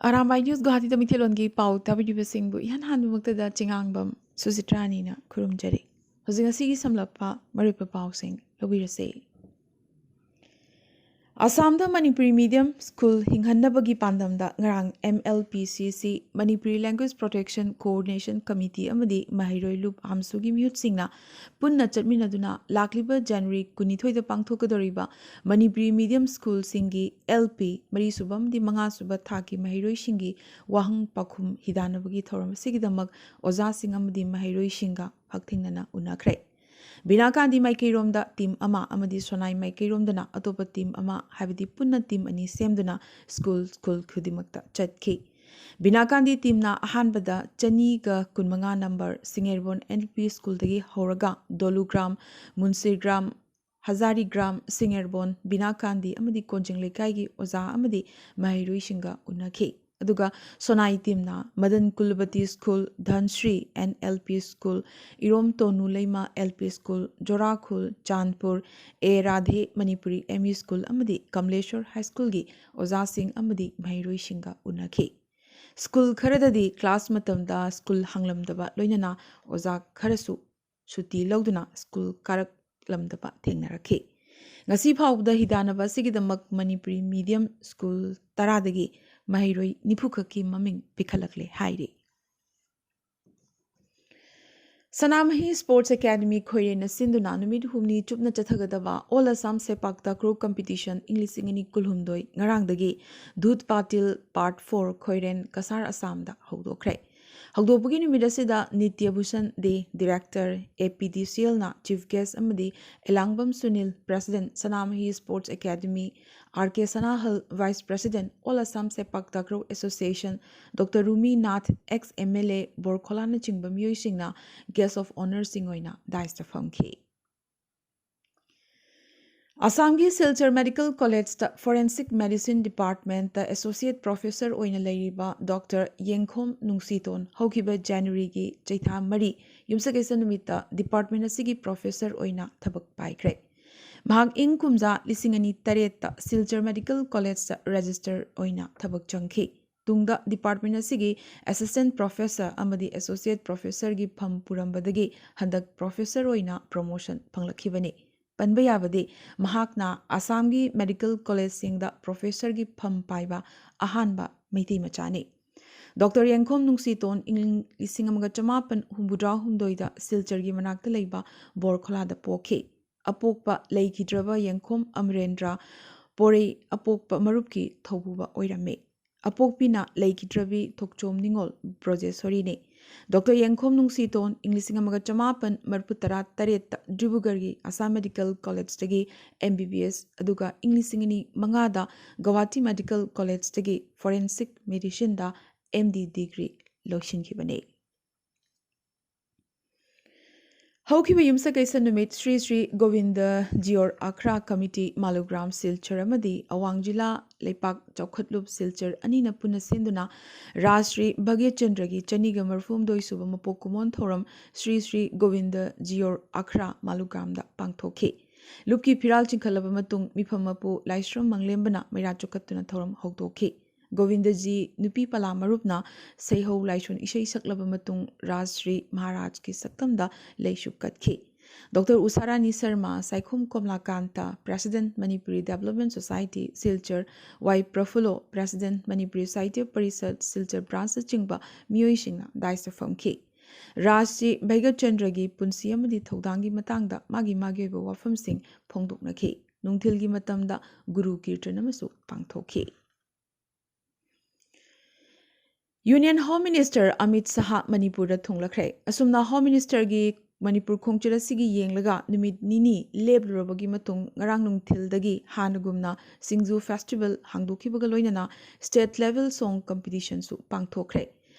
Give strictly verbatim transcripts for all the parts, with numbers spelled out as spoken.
Arambai news ꯒꯨꯋꯥꯍꯥꯇꯤꯗ ꯃꯤꯊꯦꯜꯂꯣꯟꯒꯤ ꯄꯥꯎ ꯇꯥꯕꯤꯔꯤꯕꯁꯤꯡꯕꯨ ꯏꯍꯥꯟ ꯍꯥꯟꯕꯃꯛꯇꯗ ꯆꯤꯉꯥꯡꯕꯝ ꯁꯨꯖꯤꯇ꯭ꯔꯥꯅꯤꯅ ꯈꯨꯔꯨꯝꯖꯔꯤ꯫ ꯍꯧꯖꯤꯛ ꯉꯁꯤꯒꯤ ꯁꯝꯂꯞꯄ ꯃꯔꯨꯑꯣꯏꯕ ꯄꯥꯎꯁꯤꯡ ꯂꯧꯕꯤꯔꯁꯦ꯫ ꯑꯁꯥꯝꯗ ꯃꯅꯤꯄꯨꯔꯤ ꯃꯤꯗꯤꯌꯝ ꯁ꯭ꯀꯨꯜ ꯍꯤꯡꯍꯟꯅꯕꯒꯤ ꯄꯥꯟꯗꯝꯗ ꯉꯔꯥꯡ M L P C C, Manipuri language protection coordination committee ꯑꯃꯗꯤ ꯃꯍꯩꯔꯣꯏ ꯂꯨꯞ ꯍꯥꯝꯁꯨꯒꯤ ꯃꯤꯍꯨꯠꯁꯤꯡꯅ ꯄꯨꯟꯅ ꯆꯠꯃꯤꯟꯅꯗꯨꯅ ꯂꯥꯛꯂꯤꯕ ꯖꯅꯋꯥꯔꯤ ꯀꯨꯟꯅꯤꯊꯣꯏꯗ ꯄꯥꯡꯊꯣꯛꯀꯗꯧꯔꯤꯕ ꯃꯅꯤꯄꯨꯔꯤ ꯃꯤꯗꯤꯌꯝ ꯁ꯭ꯀꯨꯜꯁꯤꯡꯒꯤ L P ꯃꯔꯤꯁꯨꯕ ꯑꯃꯗꯤ ꯃꯉꯥꯁꯨꯕ ꯊꯥꯛꯀꯤ ꯃꯍꯩꯔꯣꯏꯁꯤꯡꯒꯤ ꯋꯥꯍꯪ ꯄꯥꯎꯈꯨꯝ ꯍꯤꯗꯥꯟꯅꯕꯒꯤ ꯊꯧꯔꯝ ꯑꯁꯤꯒꯤꯗꯃꯛ ꯑꯣꯖꯥꯁꯤꯡ ꯑꯃꯗꯤ ꯃꯍꯩꯔꯣꯏꯁꯤꯡꯒ ꯍꯛꯊꯦꯡꯅꯅ ꯎꯅꯈ꯭ꯔꯦ꯫ ꯕꯤꯅꯥꯀꯥꯟꯗꯤ ꯃꯥꯏꯀꯩꯔꯣꯝꯗ ꯇꯤꯝ ꯑꯃ ꯑꯃꯗꯤ ꯁꯣꯅꯥꯏ ꯃꯥꯏꯀꯩꯔꯣꯝꯗꯅ ꯑꯇꯣꯞꯄ ꯇꯤꯝ ꯑꯃ, ꯍꯥꯏꯕꯗꯤ ꯄꯨꯟꯅ ꯇꯤꯝ ꯑꯅꯤ ꯁꯦꯝꯗꯨꯅ ꯁ꯭ꯀꯨꯜ, ꯁ꯭ꯀꯨꯜ ꯈꯨꯗꯤꯡꯃꯛꯇ ꯆꯠꯈꯤ꯫ ꯕꯤꯅꯥꯀꯥꯟꯗꯤ ꯇꯤꯝꯅ ꯑꯍꯥꯟꯕꯗ ꯆꯅꯤꯒ ꯀꯨꯟꯃꯉꯥ ꯅꯝꯕꯔ ꯁꯤꯡꯉꯦꯔꯕꯣꯟ L P ꯁ꯭ꯀꯨꯜꯗꯒꯤ ꯍꯧꯔꯒ ꯗꯣꯂꯨꯒ꯭ꯔꯥꯝ, ꯃꯨꯟꯁꯤꯒ꯭ꯔꯥꯝ, ꯍꯖꯥꯔꯤꯒ꯭ꯔꯥꯝ, ꯁꯤꯡꯉꯦꯔꯕꯣꯟ, ꯕꯤꯅꯥꯀꯥꯟꯗꯤ ꯑꯃꯗꯤ ꯀꯣꯟꯖꯤꯡ ꯂꯩꯀꯥꯏꯒꯤ ꯑꯣꯖꯥ ꯑꯃꯗꯤ ꯃꯍꯩꯔꯣꯏꯁꯤꯡꯒ ꯎꯅꯈꯤ꯫ ꯑꯗꯨꯒ Sonai team Madan Kulabati school, Dhansri N L P school, Irom Tonu Leima L P school, Jorakhul, Chanpur, A Radhe Manipuri M E school ꯑꯃꯗꯤ ꯀꯃꯂꯦꯁꯣꯔ ꯍꯥꯏ ꯁ꯭ꯀꯨꯜꯒꯤ ꯑꯣꯖꯥꯁꯤꯡ ꯑꯃꯗꯤ ꯃꯍꯩꯔꯣꯏꯁꯤꯡꯒ ꯎꯅꯈꯤ꯫ ꯁ꯭ꯀꯨꯜ ꯈꯔꯗꯗꯤ ꯀ꯭ꯂꯥꯁ ꯃꯇꯝꯗ ꯁ꯭ꯀꯨꯜ ꯍꯥꯡꯂꯝꯗꯕ ꯂꯣꯏꯅꯅ ꯑꯣꯖꯥ ꯈꯔꯁꯨ ꯁꯨꯇꯤ ꯂꯧꯗꯨꯅ ꯁ꯭ꯀꯨꯜ ꯀꯥꯔꯛꯂꯝꯗꯕ ꯊꯦꯡꯅꯔꯛꯈꯤ꯫ ꯉꯁꯤ ꯐꯥꯎꯕꯗ ꯍꯤꯗꯥꯟꯅꯕ ꯑꯁꯤꯒꯤꯗꯃꯛ ꯃꯅꯤꯄꯨꯔꯤ ꯃꯤꯗꯤꯌꯝ ꯁ꯭ꯀꯨꯜ ꯇꯔꯥꯗꯒꯤ ꯃꯍꯩꯔꯣꯏ ꯅꯤꯐꯨ ꯈꯛꯀꯤ ꯃꯃꯤꯡ ꯄꯤꯈꯠꯂꯛꯂꯦ ꯍꯥꯏꯔꯤ꯫ ꯁꯅꯥꯃꯍꯤ ꯁ꯭ꯄꯣꯔꯠꯁ ꯑꯦꯀꯥꯗꯃꯤ ꯈꯣꯏꯔꯦꯟꯅ ꯁꯤꯟꯗꯨꯅ ꯅꯨꯃꯤꯠ ꯍꯨꯝꯅꯤ ꯆꯨꯞꯅ ꯆꯠꯊꯒꯗꯕ All Assam sepak takraw competition ꯏꯪ ꯂꯤꯁꯤꯡ ꯑꯅꯤ ꯀꯨꯟꯍꯨꯝꯗꯣꯏ ꯉꯔꯥꯡꯗꯒꯤ ꯙꯨꯠ ꯄꯥꯇꯤꯜ ꯄꯥꯔꯠ ꯐꯣꯔ ꯈꯣꯏꯔꯦꯟ ꯀꯁꯥꯔ ꯑꯁꯥꯝꯗ ꯍꯧꯗꯣꯛꯈ꯭ꯔꯦ꯫ ꯍꯧꯗꯣꯛꯄꯒꯤ ꯅꯨꯃꯤꯠ ꯑꯁꯤꯗ Nitya Bhushan De, director, A P D C L ꯅ ꯆꯤꯐ ꯒꯦꯁ꯭ꯠ ꯑꯃꯗꯤ Elangbam Sunil, president, Sanamahi sports academy, R K Sanahal, vice president, All Assam sepak takraw association, doctor Rumi Nath, ex M L A ꯕꯣꯔꯈꯣꯂꯥꯅꯆꯤꯡꯕ ꯃꯤꯑꯣꯏꯁꯤꯡꯅ ꯒꯦꯁ꯭ꯠ ꯑꯣꯐ ꯑꯣꯅꯔꯁꯤꯡ ꯑꯣꯏꯅ ꯗꯥꯏꯁꯇ ꯐꯝꯈꯤ꯫ ꯑꯁꯥꯝꯒꯤ ꯁꯤꯜꯆꯔ ꯃꯦꯗꯤꯀꯦꯜ ꯀꯣꯂꯦꯖꯇ ꯐꯣꯔꯦꯟꯁꯤꯛ ꯃꯦꯗꯤꯁꯤꯟ ꯗꯤꯄꯥꯔꯠꯃꯦꯟꯠꯇ ꯑꯦꯁꯣꯁꯤꯌꯦꯠ ꯄ꯭ꯔꯣꯐꯦꯁꯔ ꯑꯣꯏꯅ ꯂꯩꯔꯤꯕ ꯗꯣꯛꯇꯔ ꯌꯦꯡꯈꯣꯝ ꯅꯨꯡꯁꯤꯇꯣꯟ ꯍꯧꯈꯤꯕ ꯖꯅꯋꯥꯔꯤꯒꯤ ꯆꯩꯊꯥ ꯃꯔꯤ ꯌꯨꯝꯁꯀꯩꯁ ꯅꯨꯃꯤꯠꯇ ꯗꯤꯄꯥꯔꯠꯃꯦꯟꯠ ꯑꯁꯤꯒꯤ ꯄ꯭ꯔꯣꯐꯦꯁꯔ ꯑꯣꯏꯅ ꯊꯕꯛ ꯄꯥꯏꯈ꯭ꯔꯦ꯫ ꯃꯍꯥꯛ ꯏꯪ ꯀꯨꯝꯖꯥ ꯂꯤꯁꯤꯡ ꯑꯅꯤ ꯇꯔꯦꯠꯇ ꯁꯤꯜꯆꯔ ꯃꯦꯗꯤꯀꯦꯜ ꯀꯣꯂꯦꯖꯇ ꯔꯦꯖꯤꯁꯇꯔ ꯑꯣꯏꯅ ꯊꯕꯛ ꯆꯪꯈꯤ꯫ ꯇꯨꯡꯗ department ꯑꯁꯤꯒꯤ assistant professor ꯑꯃꯗꯤ associate professorꯒꯤ ꯐꯝ ꯄꯨꯔꯝꯕꯗꯒꯤ ꯍꯟꯗꯛ professor ꯑꯣꯏꯅ promotion ꯐꯪꯂꯛꯈꯤꯕꯅꯤ꯫ ꯄꯟꯕ ꯌꯥꯕꯗꯤ, ꯃꯍꯥꯛꯅ ꯑꯁꯥꯝꯒꯤ medical collegeꯁꯤꯡꯗ professorꯒꯤ ꯐꯝ ꯄꯥꯏꯕ ꯑꯍꯥꯟꯕ ꯃꯩꯇꯩ ꯃꯆꯥꯅꯤ꯫ ꯗꯣꯛꯇꯔ ꯌꯦꯡꯈꯣꯝ ꯅꯨꯡꯁꯤꯇꯣꯟ ꯏꯪ ꯂꯤꯁꯤꯡ ꯑꯃꯒ ꯆꯃꯥꯄꯟ ꯍꯨꯝꯐꯨꯇꯔꯥ ꯍꯨꯝꯗꯣꯏꯗ ꯁꯤꯜꯆꯔꯒꯤ ꯃꯅꯥꯛꯇ ꯂꯩꯕ ꯕꯣꯔꯈꯣꯂꯥꯗ ꯄꯣꯛꯈꯤ꯫ ꯑꯄꯣꯛꯄ ꯂꯩꯈꯤꯗ꯭ꯔꯕ ꯌꯦꯡꯈꯣꯝ ꯑꯃꯔꯦꯟꯗ꯭ꯔ ꯄꯣꯔꯩ ꯑꯄꯣꯛꯄ ꯃꯔꯨꯞꯀꯤ ꯊꯧꯄꯨꯕ ꯑꯣꯏꯔꯝꯃꯤ꯫ ꯑꯄꯣꯛꯄꯤꯅ ꯂꯩꯈꯤꯗ꯭ꯔꯕꯤ ꯊꯣꯛꯆꯣꯝ ꯅꯤꯉꯣꯜ ꯕ꯭ꯔꯣꯖꯦꯁꯣꯔꯤꯅꯤ꯫ ꯗꯣꯛꯇꯔ ꯌꯦꯡꯈꯣꯝ ꯅꯨꯡꯁꯤꯇꯣꯟ ꯏꯪ ꯂꯤꯁꯤꯡ ꯑꯃꯒ ꯆꯃꯥꯄꯟ ꯃꯔꯤꯐꯨ ꯇꯔꯥ ꯇꯔꯦꯠꯇ ꯗꯤꯕ꯭ꯔꯨꯒꯔꯒꯤ ꯑꯁꯥꯝ ꯃꯦꯗꯤꯀꯦꯜ ꯀꯣꯂꯦꯖꯇꯒꯤ ꯑꯦꯝ ꯕꯤ ꯕꯤ ꯑꯦꯁ, ꯑꯗꯨꯒ ꯏꯪ ꯂꯤꯁꯤꯡ ꯑꯅꯤ ꯃꯉꯥꯗ ꯒꯧꯍꯥꯇꯤ ꯃꯦꯗꯤꯀꯦꯜ ꯀꯣꯂꯦꯖꯇꯒꯤ forensic medicineꯗ ꯑꯦꯝ ꯗꯤ degree ꯂꯣꯏꯁꯤꯟꯈꯤꯕꯅꯤ꯫ ꯍꯧꯈꯤꯕ ꯌꯨꯝꯁꯀꯩꯁ ꯅꯨꯃꯤꯠ ꯁ꯭ꯔꯤ ꯁ꯭ꯔꯤ ꯒꯣꯕꯤꯟꯗ ꯖꯤꯑꯣꯔ ꯑꯈ꯭ꯔꯥ ꯀꯃꯤꯇꯤ ꯃꯥꯂꯨꯒ꯭ꯔꯥꯝ ꯁꯤꯜꯆꯔ ꯑꯃꯗꯤ ꯑꯋꯥꯡ ꯖꯤꯂꯥ ꯂꯩꯄꯥꯛ ꯆꯥꯎꯈꯠꯂꯨꯞ ꯁꯤꯜꯆꯔ ꯑꯅꯤꯅ ꯄꯨꯟꯅ ꯁꯤꯟꯗꯨꯅ ꯔꯥꯖ ꯁ꯭ꯔꯤ ꯚꯒ꯭ꯌꯆꯟꯗ꯭ꯔꯒꯤ ꯆꯅꯤꯒ ꯃꯔꯤꯐꯨꯍꯨꯝꯗꯣꯏ ꯁꯨꯕ ꯃꯄꯣꯛ ꯀꯨꯝꯑꯣꯟ ꯊꯧꯔꯝ ꯁ꯭ꯔꯤ ꯁ꯭ꯔꯤ ꯒꯣꯕꯤꯟꯗ ꯖꯤꯑꯣꯔ ꯑꯈ꯭ꯔꯥ ꯃꯥꯂꯨꯒ꯭ꯔꯥꯝꯗ ꯄꯥꯡꯊꯣꯛꯈꯤ꯫ ꯂꯨꯞꯀꯤ ꯐꯤꯔꯥꯜ ꯆꯤꯡꯈꯠꯂꯕ ꯃꯇꯨꯡ ꯃꯤꯐꯝ ꯃꯄꯨ ꯂꯥꯏꯁ꯭ꯔꯝ ꯃꯪꯂꯦꯝꯕꯅ ꯃꯩꯔꯥ ꯆꯨꯈꯠꯇꯨꯅ ꯊꯧꯔꯝ ꯍꯧꯗꯣꯛꯈꯤ꯫ ꯒꯣꯕꯤꯟꯗꯖꯤ ꯅꯨꯄꯤ ꯄꯂꯥ ꯃꯔꯨꯞꯅ ꯁꯩꯍꯧ ꯂꯥꯏꯁꯣꯟ ꯏꯁꯩ ꯁꯛꯂꯕ ꯃꯇꯨꯡ ꯔꯥꯖ ꯁ꯭ꯔꯤ ꯃꯍꯥꯔꯥꯖꯀꯤ ꯁꯛꯇꯝꯗ ꯂꯩꯁꯨ ꯀꯠꯈꯤ꯫ Doctor Usharani Sarma, Saikhom Kamalakanta, president Manipuri Development Society, Silchar, Y Prafullo, president Manipuri Sahitya Parishad, Silchar branchꯅꯆꯤꯡꯕ ꯃꯤꯑꯣꯏꯁꯤꯡꯅ dais ꯐꯝꯈꯤ꯫ ꯔꯥꯖ ꯁ꯭ꯔꯤ ꯚꯩꯒꯆꯟꯗ꯭ꯔꯒꯤ ꯄꯨꯟꯁꯤ ꯑꯃꯗꯤ ꯊꯧꯗꯥꯡꯒꯤ ꯃꯇꯥꯡꯗ ꯃꯥꯒꯤ ꯃꯥꯒꯤ ꯑꯣꯏꯕ ꯋꯥꯐꯝꯁꯤꯡ ꯐꯣꯡꯗꯣꯛꯅꯈꯤ꯫ ꯅꯨꯡꯊꯤꯜꯒꯤ ꯃꯇꯝꯗ ꯒꯨꯔꯨ ꯀꯤꯔꯇꯟ ꯑꯃꯁꯨ ꯄꯥꯡꯊꯣꯛꯈꯤ꯫ Union Home Minister ꯑꯃꯤꯠ ꯁꯍꯥ ꯃꯅꯤꯄꯨꯔꯗ ꯊꯨꯡꯂꯈ꯭ꯔꯦ꯫ ꯑꯁꯨꯝꯅ Home Ministerꯒꯤ ꯃꯅꯤꯄꯨꯔ ꯈꯣꯡꯆꯠ ꯑꯁꯤꯒꯤ ꯌꯦꯡꯂꯒ ꯅꯨꯃꯤꯠ ꯅꯤꯅꯤ ꯂꯦꯞꯂꯨꯔꯕꯒꯤ ꯃꯇꯨꯡ ꯉꯔꯥꯡ ꯅꯨꯡꯊꯤꯜꯗꯒꯤ ꯍꯥꯟꯅꯒꯨꯝꯅ ꯁꯤꯡꯖꯨ festival ꯍꯥꯡꯗꯣꯛꯈꯤꯕꯒ ꯂꯣꯏꯅꯅ state level song competitionꯁꯨ ꯄꯥꯡꯊꯣꯛꯈ꯭ꯔꯦ꯫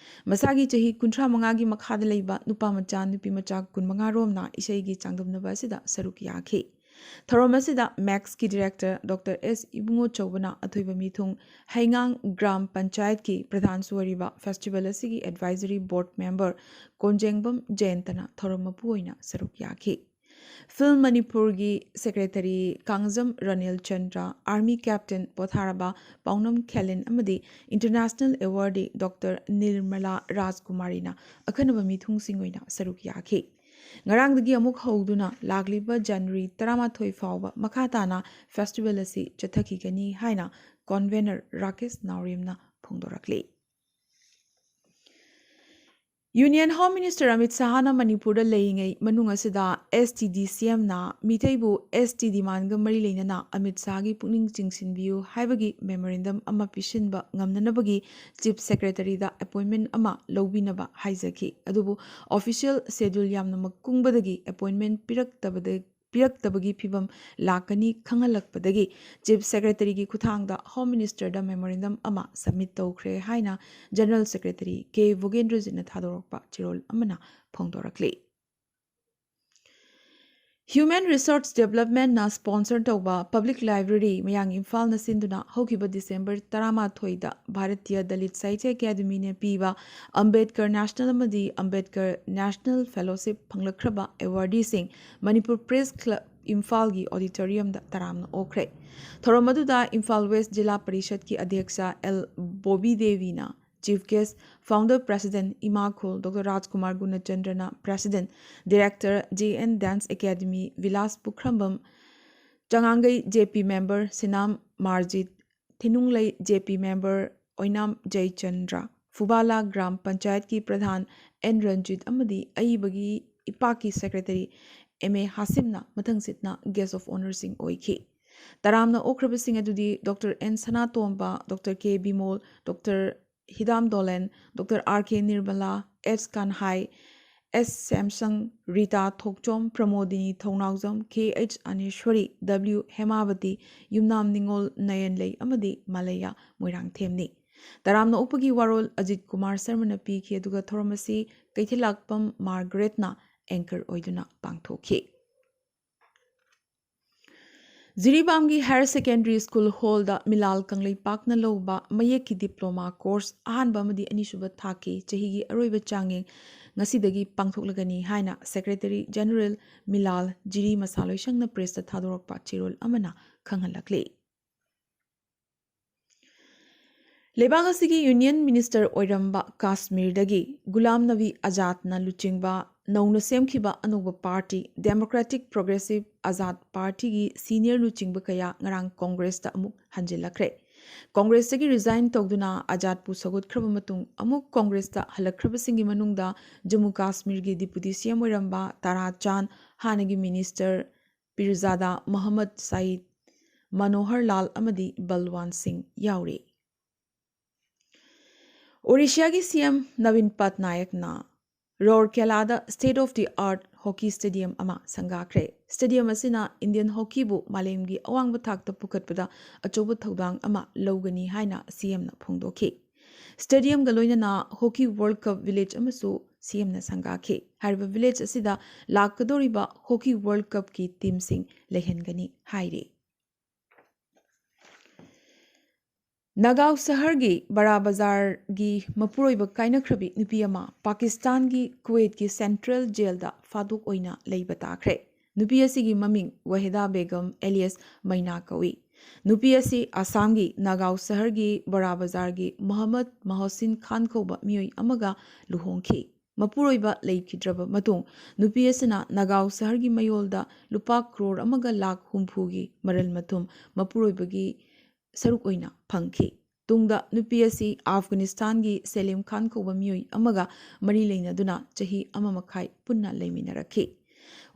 ꯃꯁꯥꯒꯤ ꯆꯍꯤ ꯀꯨꯟꯊ꯭ꯔꯥ ꯃꯉꯥꯒꯤ ꯃꯈꯥꯗ ꯂꯩꯕ ꯅꯨꯄꯥ ꯃꯆꯥ, ꯅꯨꯄꯤ ꯃꯆꯥ ꯀꯨꯟꯃꯉꯥ ꯔꯣꯝꯅ ꯏꯁꯩꯒꯤ ꯆꯥꯡꯗꯝꯅꯕ ꯑꯁꯤꯗ ꯁꯔꯨꯛ ꯌꯥꯈꯤ꯫ ꯊꯧꯔꯝ ꯑꯁꯤꯗ ꯃꯦꯛꯁꯀꯤ director ꯗꯣꯛꯇꯔ ꯑꯦꯁ ꯏꯕꯨꯡꯉꯣ ꯆꯧꯕꯅ ꯑꯊꯣꯏꯕ ꯃꯤꯊꯨꯡ, ꯍꯩꯉꯥꯡ ꯒ꯭ꯔꯥꯝ ꯄꯟꯆꯥꯌꯠꯀꯤ ꯄ꯭ꯔꯙꯥꯟꯁꯨ ꯑꯣꯏꯔꯤꯕ festival ꯑꯁꯤꯒꯤ advisory board member ꯀꯣꯟꯖꯦꯡꯕꯝ ꯖꯌꯟꯇꯅ ꯊꯧꯔꯝ ꯃꯄꯨ ꯑꯣꯏꯅ ꯁꯔꯨꯛ ꯌꯥꯈꯤ꯫ ꯐꯤꯜꯝ ꯃꯅꯤꯄꯨꯔꯒꯤ secretary Kangjam Ranil Chandra, army captain ꯄꯣꯊꯥꯔꯕ ꯄꯥꯎꯅꯝ ꯈꯦꯂꯤꯟ ꯑꯃꯗꯤ ꯏꯟꯇꯔꯅꯦꯁꯅꯦꯜ ꯑꯦꯋꯥꯔꯗꯤ ꯗꯣꯛꯇꯔ ꯅꯤꯔꯃꯂꯥ ꯔꯥꯖꯀꯨꯃꯥꯔꯤꯅ ꯑꯈꯟꯅꯕ ꯃꯤꯊꯨꯡꯁꯤꯡ ꯑꯣꯏꯅ ꯁꯔꯨꯛ ꯌꯥꯈꯤ꯫ ꯉꯔꯥꯡꯗꯒꯤ ꯑꯃꯨꯛ ꯍꯧꯗꯨꯅ ꯂꯥꯛꯂꯤꯕ ꯖꯅꯋꯥꯔꯤ ꯇꯔꯥꯃꯥꯊꯣꯏ ꯐꯥꯎꯕ ꯃꯈꯥ ꯇꯥꯅ ꯐꯦꯁꯇꯤꯚꯦꯜ ꯑꯁꯤ ꯆꯠꯊꯈꯤꯒꯅꯤ ꯍꯥꯏꯅ ꯀꯣꯟꯚꯦꯅꯔ ꯔꯥꯀꯦꯁ ꯅꯥꯎꯔꯦꯝꯅ ꯐꯣꯡꯗꯣꯔꯛꯂꯤ꯫ ꯌꯨꯅꯤꯌꯟ ꯍꯣꯝ ꯃꯤꯅꯤꯁꯇꯔ ꯑꯃꯤꯠ ꯁꯍꯥꯅ ꯃꯅꯤꯄꯨꯔꯗ ꯂꯩꯔꯤꯉꯩ ꯃꯅꯨꯡ ꯑꯁꯤꯗ ꯑꯦꯁ ꯇꯤ ꯗꯤ ꯁꯤ ꯑꯦꯝꯅ ꯃꯤꯇꯩꯕꯨ ꯑꯦꯁ ꯇꯤ ꯗꯤꯃꯥꯟꯒ ꯃꯔꯤ ꯂꯩꯅꯅ ꯑꯃꯤꯠ ꯁꯍꯥꯒꯤ ꯄꯨꯛꯅꯤꯡ ꯆꯤꯡꯁꯤꯟꯕꯤꯌꯨ ꯍꯥꯏꯕꯒꯤ ꯃꯦꯃꯣꯔꯦꯟꯗꯝ ꯑꯃ ꯄꯤꯁꯤꯟꯕ ꯉꯝꯅꯅꯕꯒꯤ ꯆꯤꯐ ꯁꯦꯀ꯭ꯔꯦꯇꯔꯤꯗ ꯑꯦꯄꯣꯏꯟꯃꯦꯟ ꯑꯃ ꯂꯧꯕꯤꯅꯕ ꯍꯥꯏꯖꯈꯤ꯫ ꯑꯗꯨꯕꯨ ꯑꯣꯐꯤꯁꯤꯌꯦꯜ ꯁꯦꯗ꯭ꯌꯨꯜ ꯌꯥꯝꯅ ꯃꯀꯨꯡꯕꯗꯒꯤ ꯑꯦꯄꯣꯏꯟꯃꯦꯟ ꯄꯤꯔꯛꯇꯕꯗ ꯄꯤꯔꯛꯇꯕꯒꯤ ꯐꯤꯚꯝ ꯂꯥꯛꯀꯅꯤ ꯈꯪꯍꯜꯂꯛꯄꯗꯒꯤ ꯆꯤꯐ ꯁꯦꯀ꯭ꯔꯦꯇꯔꯤꯒꯤ ꯈꯨꯠꯊꯥꯡꯗ ꯍꯣꯝ ꯃꯤꯅꯤꯁꯇꯔꯗ ꯃꯦꯃꯣꯔꯦꯟꯗꯝ ꯑꯃ ꯁꯕꯃꯤꯠ ꯇꯧꯈ꯭ꯔꯦ ꯍꯥꯏꯅ ꯖꯦꯅꯔꯦꯜ ꯁꯦꯀ꯭ꯔꯦꯇꯔꯤ ꯀꯦ ꯚꯨꯒꯦꯟꯗ꯭ꯔꯖꯤꯠꯅ ꯊꯥꯗꯣꯔꯛꯄ ꯆꯦꯔꯣꯜ ꯑꯃꯅ ꯐꯣꯡꯗꯣꯔꯛꯂꯤ꯫ ꯍ꯭ꯌꯨꯃꯦꯟ ꯔꯤꯁꯣꯔꯁ ꯗꯦꯕꯂꯞꯃꯦꯟꯅ ꯁ꯭ꯄꯣꯟꯁꯔ ꯇꯧꯕ ꯄꯕ꯭ꯂꯤꯛ ꯂꯥꯏꯕ꯭ꯔꯦꯔꯤ ꯃꯌꯥꯡ ꯏꯝꯐꯥꯜꯅ ꯁꯤꯟꯗꯨꯅ ꯍꯧꯈꯤꯕ ꯗꯤꯁꯦꯝꯕꯔ ꯇꯔꯥꯃꯥꯊꯣꯏꯗ ꯚꯥꯔꯇꯤꯌ ꯗꯂꯤꯠ ꯁꯥꯍꯤꯇ꯭ꯌ ꯑꯦꯀꯥꯗꯃꯤꯅ ꯄꯤꯕ ꯑꯝꯕꯦꯗꯀꯔ ꯅꯦꯁꯅꯦꯜ ꯑꯃꯗꯤ ꯑꯝꯕꯦꯗꯀꯔ ꯅꯦꯁꯅꯦꯜ ꯐꯦꯂꯣꯁꯤꯞ ꯐꯪꯂꯛꯈ꯭ꯔꯕ ꯑꯦꯋꯥꯔꯗꯤꯁꯤꯡ ꯃꯅꯤꯄꯨꯔ ꯄ꯭ꯔꯦꯁ ꯀ꯭ꯂꯕ ꯏꯝꯐꯥꯜꯒꯤ ꯑꯣꯗꯤꯇꯣꯔꯤꯌꯝꯗ ꯇꯔꯥꯝꯅ ꯑꯣꯛꯈ꯭ꯔꯦ꯫ ꯊꯧꯔꯝ ꯑꯗꯨꯗ ꯏꯝꯐꯥꯜ ꯋꯦꯁ ꯖꯤꯂꯥ ꯄꯔꯤꯁꯠꯀꯤ ꯑꯗ꯭ꯌꯛꯁ ꯑꯦꯜ ꯕꯣꯕꯤ ꯗꯦꯕꯤꯅ chief guest, founder president Imakhol doctor Rajkumar ꯒꯨꯅꯆꯟꯗ꯭ꯔꯅ president, director J N dance academy Vilas Pukhrambam, Changangei J P member Sinam Marjit, Thinunglei J P member Oinam Jayachandra, Phubala gram ꯄꯟꯆꯥꯌꯠꯀꯤ ꯄ꯭ꯔꯙꯥꯟ ꯑꯦꯟ ꯔꯟꯖꯤꯠ ꯑꯃꯗꯤ ꯑꯏꯕꯒꯤ ꯏꯄꯥꯛꯀꯤ ꯁꯦꯀ꯭ꯔꯦꯇꯔꯤ ꯑꯦꯝ ꯑꯦ ꯍꯥꯁꯤꯝꯅ ꯃꯊꯪꯁꯤꯠꯅ ꯒꯦꯁ ꯑꯣꯐ ꯑꯣꯅꯔꯁꯤꯡ ꯑꯣꯏꯈꯤ꯫ ꯇꯔꯥꯝꯅ ꯑꯣꯛꯈ꯭ꯔꯕꯁꯤꯡ ꯑꯗꯨꯗꯤ doctor N Sanatomba, doctor K Bimol, doctor Hidam Dolen, doctor R K Nirmala, S Kanhai, S Semsang, Rita Thokchom, Pramodini Thounaojam, K H Aneswari, W Hemabati, Yumnam Ningol Nayanlei ꯑꯃꯗꯤ ꯃꯂꯩꯌꯥ ꯃꯣꯏꯔꯥꯡꯊꯦꯝꯅꯤ꯫ ꯇꯔꯥꯝꯅ ꯑꯣꯛꯄꯒꯤ ꯋꯥꯔꯣꯜ ꯑꯖꯤꯠ ꯀꯨꯃꯥꯔ ꯁꯔꯃꯅ ꯄꯤꯈꯤ, ꯑꯗꯨꯒ ꯊꯧꯔꯝ ꯑꯁꯤ ꯀꯩꯊꯦꯜꯂꯥꯛꯄꯝ ꯃꯥꯔꯒꯔꯦꯠꯅ ꯑꯦꯡꯀꯔ ꯑꯣꯏꯗꯨꯅ ꯄꯥꯡꯊꯣꯛꯈꯤ꯫ ꯖꯤꯔꯤꯕꯥꯝꯒꯤ ꯍꯥꯌꯔ ꯁꯦꯀꯦꯟꯗꯔꯤ ꯁ꯭ꯀꯨꯜ ꯍꯣꯜꯗ ꯃꯤꯂꯥꯜ ꯀꯪꯂꯩꯄꯥꯛꯅ ꯂꯧꯕ ꯃꯌꯦꯛꯀꯤ ꯗꯤꯄ꯭ꯂꯣꯃꯥ ꯀꯣꯔꯁ ꯑꯍꯥꯟꯕ ꯑꯃꯗꯤ ꯑꯅꯤꯁꯨꯕ ꯊꯥꯛꯀꯤ ꯆꯍꯤꯒꯤ ꯑꯔꯣꯏꯕ ꯆꯥꯡꯌꯦꯡ ꯉꯁꯤꯗꯒꯤ ꯄꯥꯡꯊꯣꯛꯂꯒꯅꯤ ꯍꯥꯏꯅ Secretary General ꯃꯤꯂꯥꯜ ꯖꯤꯔꯤ ꯃꯁꯥ ꯂꯣꯏꯁꯪꯅ press ꯇ ꯊꯥꯗꯣꯔꯛꯄ ꯆꯦꯔꯣꯜ ꯑꯃꯅ ꯈꯪꯍꯜꯂꯛꯂꯤ꯫ ꯂꯩꯕꯥꯛ ꯑꯁꯤꯒꯤ Union Minister ꯑꯣꯏꯔꯝꯕ ꯀꯥꯁꯃꯤꯔꯗꯒꯤ ꯒꯨꯂꯥꯝ ꯅꯕꯤ ꯑꯖꯥꯗꯅ ꯂꯨꯆꯤꯡꯕ ꯅꯧꯅ ꯁꯦꯝꯈꯤꯕ ꯑꯅꯧꯕ party Democratic Progressive Azad Party ꯒꯤ senior ꯂꯨꯆꯤꯡꯕ ꯀꯌꯥ ꯉꯔꯥꯡ Congress ꯇ ꯑꯃꯨꯛ ꯍꯟꯖꯤꯜꯂꯛꯈ꯭ꯔꯦ꯫ Congress ꯇꯒꯤ resign ꯇꯧꯗꯨꯅ ꯑꯖꯥꯗꯄꯨ ꯁꯧꯒꯠꯈ꯭ꯔꯕ ꯃꯇꯨꯡ ꯑꯃꯨꯛ Congress ꯇ ꯍꯜꯂꯛꯈ꯭ꯔꯕꯁꯤꯡꯒꯤ ꯃꯅꯨꯡꯗ ꯖꯝꯃꯨ ꯀꯥꯁꯃꯤꯔꯒꯤ Deputy C M ꯑꯣꯏꯔꯝꯕ ꯇꯥꯔꯥ ꯆꯥꯟ, ꯍꯥꯟꯅꯒꯤ Minister ꯄꯤꯔꯖꯥꯗꯥ ꯃꯣꯍꯝꯃꯗ ꯁꯥꯏꯗ, ꯃꯅꯣꯍꯔ ꯂꯥꯜ ꯑꯃꯗꯤ ꯕꯜꯋꯥꯟ ꯁꯤꯡ ꯌꯥꯎꯔꯤ꯫ ꯑꯣꯔꯤꯁꯤꯌꯥꯒꯤ C M Nabin ꯄꯠꯅꯥꯌꯛꯅ ꯔꯧꯔꯀꯦꯂꯥꯗ state of the art hockey stadium ꯑꯃ ꯁꯪꯒꯥꯈ꯭ꯔꯦ꯫ Stadium ꯑꯁꯤꯅ Indian hockey ꯕꯨ ꯃꯥꯂꯦꯝꯒꯤ ꯑꯋꯥꯡꯕ ꯊꯥꯛꯇ ꯄꯨꯈꯠꯄꯗ ꯑꯆꯧꯕ ꯊꯧꯗꯥꯡ ꯑꯃ ꯂꯧꯒꯅꯤ ꯍꯥꯏꯅ C M ꯅ ꯐꯣꯡꯗꯣꯛꯈꯤ꯫ Stadium ꯒ ꯂꯣꯏꯅꯅ Hockey World Cup Village ꯑꯃꯁꯨ C M ꯅ ꯁꯪꯒꯥꯈꯤ꯫ ꯍꯥꯏꯔꯤꯕ village ꯑꯁꯤꯗ ꯂꯥꯛꯀꯗꯧꯔꯤꯕ Hockey World Cup ꯀꯤ team ꯁꯤꯡ ꯂꯩꯍꯟꯒꯅꯤ ꯍꯥꯏꯔꯤ꯫ ꯅꯥꯒꯥꯎ ꯁꯍꯔꯒꯤ ꯕꯔꯥ ꯕꯖꯥꯔꯒꯤ ꯃꯄꯨꯔꯣꯏꯕ ꯀꯥꯏꯅꯈ꯭ꯔꯕꯤ ꯅꯨꯄꯤ ꯑꯃ ꯄꯥꯀꯤꯁꯇꯥꯟꯒꯤ ꯀꯨꯋꯦꯠꯀꯤ central jail ꯗ ꯐꯥꯗꯣꯛ ꯑꯣꯏꯅ ꯂꯩꯕ ꯇꯥꯈ꯭ꯔꯦ꯫ ꯅꯨꯄꯤ ꯑꯁꯤꯒꯤ ꯃꯃꯤꯡ ꯋꯥꯍꯦꯗꯥ ꯕꯦꯒꯝ alias ꯃꯩꯅꯥ ꯀꯧꯏ꯫ ꯅꯨꯄꯤ ꯑꯁꯤ ꯑꯁꯥꯝꯒꯤ ꯅꯥꯒꯥꯎ ꯁꯍꯔꯒꯤ ꯕꯔꯥ ꯕꯖꯥꯔꯒꯤ ꯃꯣꯍꯝꯃꯗ ꯃꯣꯍꯁꯤꯟ ꯈꯥꯟ ꯀꯧꯕ ꯃꯤꯑꯣꯏ ꯑꯃꯒ ꯂꯨꯍꯣꯡꯈꯤ꯫ ꯃꯄꯨꯔꯣꯏꯕ ꯂꯩꯈꯤꯗ꯭ꯔꯕ ꯃꯇꯨꯡ ꯅꯨꯄꯤ ꯑꯁꯤꯅ ꯅꯥꯒꯥꯎ ꯁꯍꯔꯒꯤ ꯃꯌꯣꯜꯗ ꯂꯨꯄꯥ ꯀ꯭ꯔꯣꯔ ꯑꯃꯒ ꯂꯥꯈ ꯍꯨꯝꯐꯨꯒꯤ ꯃꯔꯜ ꯃꯊꯨꯝ ꯃꯄꯨꯔꯣꯏꯕꯒꯤ ꯁꯔꯨꯛ ꯑꯣꯏꯅ ꯐꯪꯈꯤ꯫ ꯇꯨꯡꯗ ꯅꯨꯄꯤ ꯑꯁꯤ ꯑꯐꯒꯥꯅꯤꯁꯇꯥꯟꯒꯤ ꯁꯦꯂꯤꯝ ꯈꯥꯟ ꯀꯧꯕ ꯃꯤꯑꯣꯏ ꯑꯃꯒ ꯃꯔꯤ ꯂꯩꯅꯗꯨꯅ ꯆꯍꯤ ꯑꯃ ꯃꯈꯥꯏ ꯄꯨꯟꯅ ꯂꯩꯃꯤꯟꯅꯔꯛꯈꯤ꯫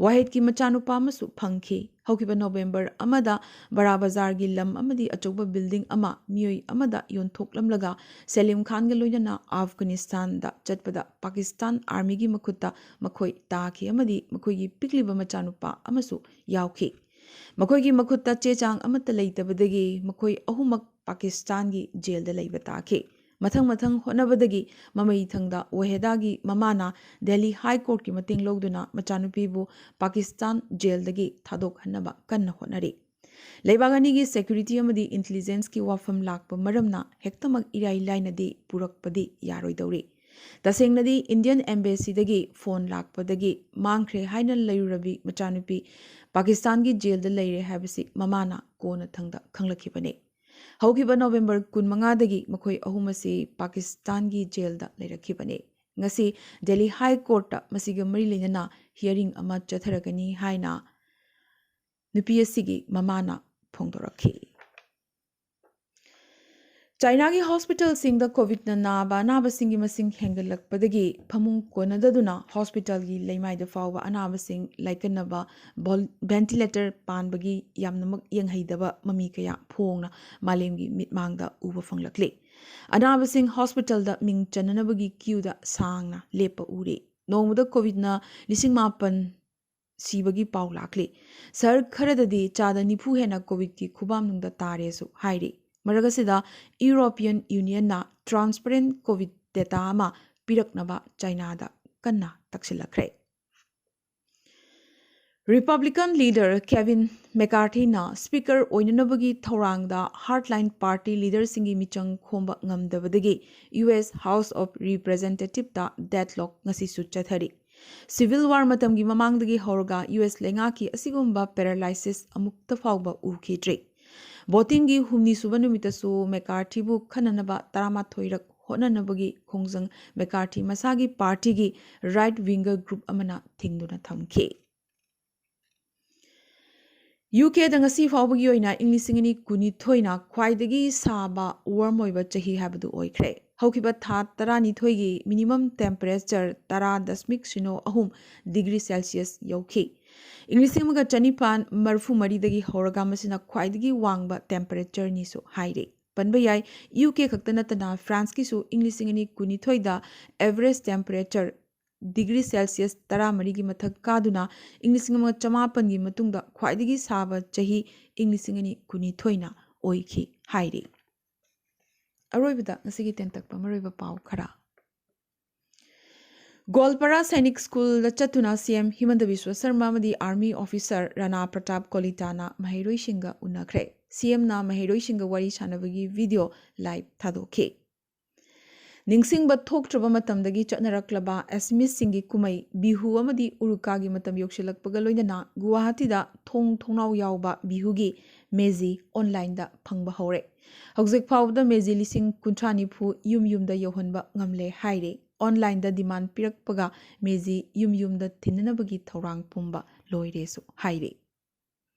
ꯋꯥꯍꯦꯗꯀꯤ ꯃꯆꯥꯅꯨꯄꯥ ꯑꯃꯁꯨ ꯐꯪꯈꯤ꯫ ꯍꯧꯈꯤꯕ ꯅꯣꯕꯦꯝꯕꯔ ꯑꯃꯗ ꯕꯔꯥ ꯕꯖꯥꯔꯒꯤ ꯂꯝ ꯑꯃꯗꯤ ꯑꯆꯧꯕ building ꯑꯃ ꯃꯤꯑꯣꯏ ꯑꯃꯗ ꯌꯣꯟꯊꯣꯛꯂꯝꯂꯒ ꯁꯦꯂꯤꯝ ꯈꯥꯟꯒ ꯂꯣꯏꯅꯅ ꯑꯐꯒꯥꯅꯤꯁꯇꯥꯟꯗ ꯆꯠꯄꯗ ꯄꯥꯀꯤꯁꯇꯥꯟ army ꯒꯤ ꯃꯈꯨꯠꯇ ꯃꯈꯣꯏ ꯇꯥꯈꯤ ꯑꯃꯗꯤ ꯃꯈꯣꯏꯒꯤ ꯄꯤꯛꯂꯤꯕ ꯃꯆꯥꯅꯨꯄꯥ ꯑꯃꯁꯨ ꯌꯥꯎꯈꯤ꯫ ꯃꯈꯣꯏꯒꯤ ꯃꯈꯨꯠꯇ ꯆꯦ ꯆꯥꯡ ꯑꯃꯠꯇ ꯂꯩꯇꯕꯗꯒꯤ ꯃꯈꯣꯏ ꯑꯍꯨꯝꯃꯛ ꯄꯥꯀꯤꯁꯇꯥꯟꯒꯤ jail ꯗ ꯂꯩꯕ ꯇꯥꯈꯤ꯫ ꯃꯊꯪ ꯃꯊꯪ ꯍꯣꯠꯅꯕꯗꯒꯤ ꯃꯃꯩ ꯊꯪꯗ ꯋꯥꯍꯦꯗꯥꯒꯤ ꯃꯃꯥꯅ ꯗꯦꯜꯂꯤ High Court ꯀꯤ ꯃꯇꯦꯡ ꯂꯧꯗꯨꯅ ꯃꯆꯥꯅꯨꯄꯤꯕꯨ ꯄꯥꯀꯤꯁꯇꯥꯟ jail ꯗꯒꯤ ꯊꯥꯗꯣꯛꯍꯟꯅꯕ ꯀꯟꯅ ꯍꯣꯠꯅꯔꯤ꯫ ꯂꯩꯕꯥꯛ ꯑꯅꯤꯒꯤ security ꯑꯃꯗꯤ intelligence ꯀꯤ ꯋꯥꯐꯝ ꯂꯥꯛꯄ ꯃꯔꯝꯅ ꯍꯦꯛꯇꯃꯛ ꯏꯔꯥꯏ ꯂꯥꯏꯅꯗꯤ ꯄꯨꯔꯛꯄꯗꯤ ꯌꯥꯔꯣꯏꯗꯧꯔꯤ꯫ ꯇꯁꯦꯡꯅꯗꯤ ꯏꯟꯗꯤꯌꯟ ꯑꯦꯝꯕꯦꯁꯤꯗꯒꯤ ꯐꯣꯟ ꯂꯥꯛꯄꯗꯒꯤ ꯃꯥꯡꯈ꯭ꯔꯦ ꯍꯥꯏꯅ ꯂꯩꯔꯨꯔꯕꯤ ꯃꯆꯥꯅꯨꯄꯤ ꯄꯥꯀꯤꯁꯇꯥꯟꯒꯤ ꯖꯦꯜꯗ ꯂꯩꯔꯦ ꯍꯥꯏꯕꯁꯤ ꯃꯃꯥꯅ ꯀꯣꯟꯅꯊꯪꯗ ꯈꯪꯂꯛꯈꯤꯕꯅꯤ꯫ ꯍꯧꯈꯤꯕ ꯅꯣꯕꯦꯝꯕꯔ ꯀꯨꯟꯃꯉꯥꯗꯒꯤ ꯃꯈꯣꯏ ꯑꯍꯨꯝ ꯑꯁꯤ ꯄꯥꯀꯤꯁꯇꯥꯟꯒꯤ ꯖꯦꯜꯗ ꯂꯩꯔꯛꯈꯤꯕꯅꯤ꯫ ꯉꯁꯤ ꯗꯦꯜꯂꯤ ꯍꯥꯏ ꯀꯣꯔꯠꯇ ꯃꯁꯤꯒ ꯃꯔꯤ ꯂꯩꯅꯅ ꯍꯤꯌꯔꯤꯡ ꯑꯃ ꯆꯠꯊꯔꯒꯅꯤ ꯍꯥꯏꯅ ꯅꯨꯄꯤ ꯑꯁꯤꯒꯤ ꯃꯃꯥꯅ ꯐꯣꯡꯗꯣꯔꯛꯈꯤ꯫ ꯆꯥꯏꯅꯥꯒꯤ ꯍꯣꯁꯄꯤꯇꯥꯜꯁꯤꯡꯗ ꯀꯣꯚꯤꯗꯅ ꯅꯥꯕ ꯑꯅꯥꯕꯁꯤꯡꯒꯤ ꯃꯁꯤꯡ ꯍꯦꯟꯒꯠꯂꯛꯄꯗꯒꯤ ꯐꯃꯨꯡ ꯀꯣꯟꯅꯗꯗꯨꯅ ꯍꯣꯁꯄꯤꯇꯥꯜꯒꯤ ꯂꯩꯃꯥꯏꯗ ꯐꯥꯎꯕ ꯑꯅꯥꯕꯁꯤꯡ ꯂꯥꯏꯀꯠꯅꯕ ꯚꯣꯜ-, ꯚꯦꯟꯇꯤꯂꯦꯇꯔ ꯄꯥꯟꯕꯒꯤ ꯌꯥꯝꯅꯃꯛ ꯌꯦꯡꯍꯩꯗꯕ ꯃꯃꯤ ꯀꯌꯥ ꯐꯣꯡꯅ ꯃꯥꯂꯦꯝꯒꯤ ꯃꯤꯠꯃꯥꯡꯗ ꯎꯕ ꯐꯪꯂꯛꯂꯤ꯫ ꯑꯅꯥꯕꯁꯤꯡ ꯍꯣꯁꯄꯤꯇꯥꯜꯗ ꯃꯤꯡ ꯆꯟꯅꯅꯕꯒꯤ ꯀ꯭ꯌꯨꯗ ꯁꯥꯡꯅ ꯂꯦꯞꯄ ꯎꯔꯤ꯫ ꯅꯣꯡꯃꯗ ꯀꯣꯚꯤꯗꯅ ꯂꯤꯁꯤꯡ ꯃꯥꯄꯟ ꯁꯤꯕꯒꯤ ꯄꯥꯎ ꯂꯥꯛꯂꯤ꯫ ꯁꯍꯔ ꯈꯔꯗꯗꯤ ꯆꯥꯗ ꯅꯤꯐꯨ ꯍꯦꯟꯅ ꯀꯣꯚꯤꯗꯀꯤ ꯈꯨꯕꯥꯝꯅꯨꯡꯗ ꯇꯥꯔꯦꯁꯨ ꯍꯥꯏꯔꯤ꯫ ꯃꯔꯛ ꯑꯁꯤꯗ ꯌꯨꯔꯣꯄꯤꯌꯟ ꯌꯨꯅꯤꯌꯟꯅ ꯇ꯭ꯔꯥꯟꯁꯄꯔꯦꯟ ꯀꯣꯚꯤꯗ ꯗꯦꯇꯥ ꯑꯃ ꯄꯤꯔꯛꯅꯕ ꯆꯥꯏꯅꯥꯗ ꯀꯟꯅ ꯇꯛꯁꯤꯜꯂꯛꯈ꯭ꯔꯦ꯫ ꯔꯤꯄꯕ꯭ꯂꯤꯀꯟ ꯂꯤꯗꯔ ꯀꯦꯚꯤꯟ ꯃꯦꯀꯥꯔꯊꯤꯅ ꯁ꯭ꯄꯤꯀꯔ ꯑꯣꯏꯅꯅꯕꯒꯤ ꯊꯧꯔꯥꯡꯗ ꯍꯥꯔꯠꯂꯥꯏꯟ ꯄꯥꯔꯇꯤ ꯂꯤꯗꯔꯁꯤꯡꯒꯤ ꯃꯤꯆꯪ ꯈꯣꯝꯕ ꯉꯝꯗꯕꯗꯒꯤ ꯌꯨ ꯑꯦꯁ ꯍꯥꯎꯁ ꯑꯣꯐ ꯔꯤꯄ꯭ꯔꯦꯖꯦꯟꯇꯦꯇꯤꯞꯇ ꯗꯦꯗꯂꯣꯛ ꯉꯁꯤꯁꯨ ꯆꯠꯊꯔꯤ꯫ ꯁꯤꯚꯤꯜ ꯋꯥꯔ ꯃꯇꯝꯒꯤ ꯃꯃꯥꯡꯗꯒꯤ ꯍꯧꯔꯒ ꯌꯨ ꯑꯦꯁ ꯂꯩꯉꯥꯛꯀꯤ ꯑꯁꯤꯒꯨꯝꯕ ꯄꯦꯔꯥꯂꯥꯏꯁꯤꯁ ꯑꯃꯨꯛꯇ ꯐꯥꯎꯕ ꯎꯈꯤꯗ꯭ꯔꯤ꯫ ꯚꯣꯇꯤꯡꯒꯤ ꯍꯨꯝꯅꯤ ꯁꯨꯕ ꯅꯨꯃꯤꯠꯇꯁꯨ ꯃꯦꯀꯥꯔꯊꯤꯕꯨ ꯈꯟꯅꯅꯕ ꯇꯔꯥꯃꯥꯊꯣꯏꯔꯛ ꯍꯣꯠꯅꯅꯕꯒꯤ ꯈꯣꯡꯖꯪ ꯃꯦꯀꯥꯔꯊꯤ ꯃꯁꯥꯒꯤ ꯄꯥꯔꯇꯤꯒꯤ ꯔꯥꯏꯠ ꯋꯤꯡꯒꯔ ꯒ꯭ꯔꯨꯞ ꯑꯃꯅ ꯊꯤꯡꯗꯨꯅ ꯊꯝꯈꯤ꯫ ꯌꯨ ꯀꯦꯗ ꯉꯁꯤ ꯐꯥꯎꯕꯒꯤ ꯑꯣꯏꯅ ꯏꯪ ꯂꯤꯁꯤꯡ ꯑꯅꯤ ꯀꯨꯟꯅꯤꯊꯣꯏꯅ ꯈ꯭ꯋꯥꯏꯗꯒꯤ ꯁꯥꯕ, ꯋꯥꯔꯝ ꯑꯣꯏꯕ ꯆꯍꯤ ꯍꯥꯏꯕꯗꯨ ꯑꯣꯏꯈ꯭ꯔꯦ꯫ ꯍꯧꯈꯤꯕ ꯊꯥ ꯇꯔꯥꯅꯤꯊꯣꯏꯒꯤ ꯃꯤꯅꯤꯃꯝ ꯇꯦꯝꯄꯔꯦꯆꯔ ꯇꯔꯥ ꯗꯁꯃꯤꯛ ꯁꯤꯅꯣ ꯑꯍꯨꯝ ꯗꯤꯒ꯭ꯔꯤ ꯁꯦꯜꯁꯤꯌꯁ ꯌꯧꯈꯤ꯫ ꯏꯪ ꯂꯤꯁꯤꯡ ꯑꯃꯒ ꯆꯅꯤꯄꯥꯟ ꯃꯔꯤꯐꯨ ꯃꯔꯤꯗꯒꯤ ꯍꯧꯔꯒ ꯃꯁꯤꯅ ꯈ꯭ꯋꯥꯏꯗꯒꯤ ꯋꯥꯡꯕ ꯇꯦꯝꯄꯔꯦꯆꯔꯅꯤꯁꯨ ꯍꯥꯏꯔꯤ꯫ ꯄꯟꯕ ꯌꯥꯏ, ꯌꯨ ꯀꯦ ꯈꯛꯇ ꯅꯠꯇꯅ ꯐ꯭ꯔꯥꯟꯁꯀꯤꯁꯨ ꯏꯪ ꯂꯤꯁꯤꯡ ꯑꯅꯤ ꯀꯨꯟꯅꯤꯊꯣꯏꯗ ꯑꯦꯚꯔꯦꯖ ꯇꯦꯝꯄꯔꯦꯆꯔ ꯗꯤꯒ꯭ꯔꯤ ꯁꯦꯜꯁꯤꯌꯁ ꯇꯔꯥꯃꯔꯤꯒꯤ ꯃꯊꯛ ꯀꯥꯗꯨꯅ ꯏꯪ ꯂꯤꯁꯤꯡ ꯑꯃ ꯆꯃꯥꯄꯟꯒꯤ ꯃꯇꯨꯡꯗ ꯈ꯭ꯋꯥꯏꯗꯒꯤ ꯁꯥꯕ ꯆꯍꯤ ꯏꯪ ꯂꯤꯁꯤꯡ ꯑꯅꯤ ꯀꯨꯟꯅꯤꯊꯣꯏꯅ ꯑꯣꯏꯈꯤ ꯍꯥꯏꯔꯤ꯫ ꯑꯔꯣꯏꯕꯗ ꯉꯁꯤꯒꯤ ꯇꯦꯟꯇꯛꯄ ꯃꯔꯨꯑꯣꯏꯕ ꯄꯥꯎ ꯈꯔ꯫ ꯒꯣꯜꯄꯥꯔꯥ ꯁꯩꯅꯤꯛ ꯁ꯭ꯀꯨꯜꯗ ꯆꯠꯇꯨꯅ ꯁꯤ ꯑꯦꯝ ꯍꯤꯃꯟꯇ ꯕꯤꯁ꯭ꯋ ꯁꯔꯃ ꯑꯃꯗꯤ ꯑꯥꯔꯃꯤ ꯑꯣꯐꯤꯁꯥꯔ ꯔꯥꯅꯥ ꯄ꯭ꯔꯇꯥꯞ ꯀꯣꯂꯤꯇꯥꯅ ꯃꯍꯩꯔꯣꯏꯁꯤꯡꯒ ꯎꯅꯈ꯭ꯔꯦ꯫ ꯁꯤ ꯑꯦꯝꯅ ꯃꯍꯩꯔꯣꯏꯁꯤꯡꯒ ꯋꯥꯔꯤ ꯁꯥꯟꯅꯕꯒꯤ ꯚꯤꯗꯤꯑꯣ ꯂꯥꯏꯚ ꯊꯥꯗꯣꯛꯈꯤ꯫ ꯅꯤꯡꯁꯤꯡꯕ ꯊꯣꯛꯇ꯭ꯔꯕ ꯃꯇꯝꯗꯒꯤ ꯆꯠꯅꯔꯛꯂꯕ ꯑꯦꯁꯃꯤꯁꯁꯤꯡꯒꯤ ꯀꯨꯝꯍꯩ ꯕꯤꯍꯨ ꯑꯃꯗꯤ ꯎꯔꯨꯀꯥꯒꯤ ꯃꯇꯝ ꯌꯧꯁꯤꯜꯂꯛꯄꯒ ꯂꯣꯏꯅꯅ ꯒꯨꯋꯥꯍꯥꯇꯤꯗ ꯊꯣꯡ ꯊꯣꯡꯅꯥꯎ ꯌꯥꯎꯕ ꯕꯤꯍꯨꯒꯤ ꯃꯦꯖꯤ ꯑꯣꯟꯂꯥꯏꯟꯗ ꯐꯪꯕ ꯍꯧꯔꯦ꯫ ꯍꯧꯖꯤꯛ ꯐꯥꯎꯕꯗ ꯃꯦꯖꯤ ꯂꯤꯁꯤꯡ ꯀꯨꯟꯊ꯭ꯔꯥ ꯅꯤꯐꯨ ꯌꯨꯝ ꯌꯨꯝꯗ ꯌꯧꯍꯟꯕ ꯉꯝꯂꯦ ꯍꯥꯏꯔꯦ꯫ ꯑꯣꯟꯂꯥꯏꯟꯗ ꯗꯤꯃꯥꯟ ꯄꯤꯔꯛꯄꯒ ꯃꯦꯖꯤ ꯌꯨꯝ ꯌꯨꯝꯗ ꯊꯤꯟꯅꯅꯕꯒꯤ ꯊꯧꯔꯥꯡ ꯄꯨꯝꯕ ꯂꯣꯏꯔꯦꯁꯨ ꯍꯥꯏꯔꯤ꯫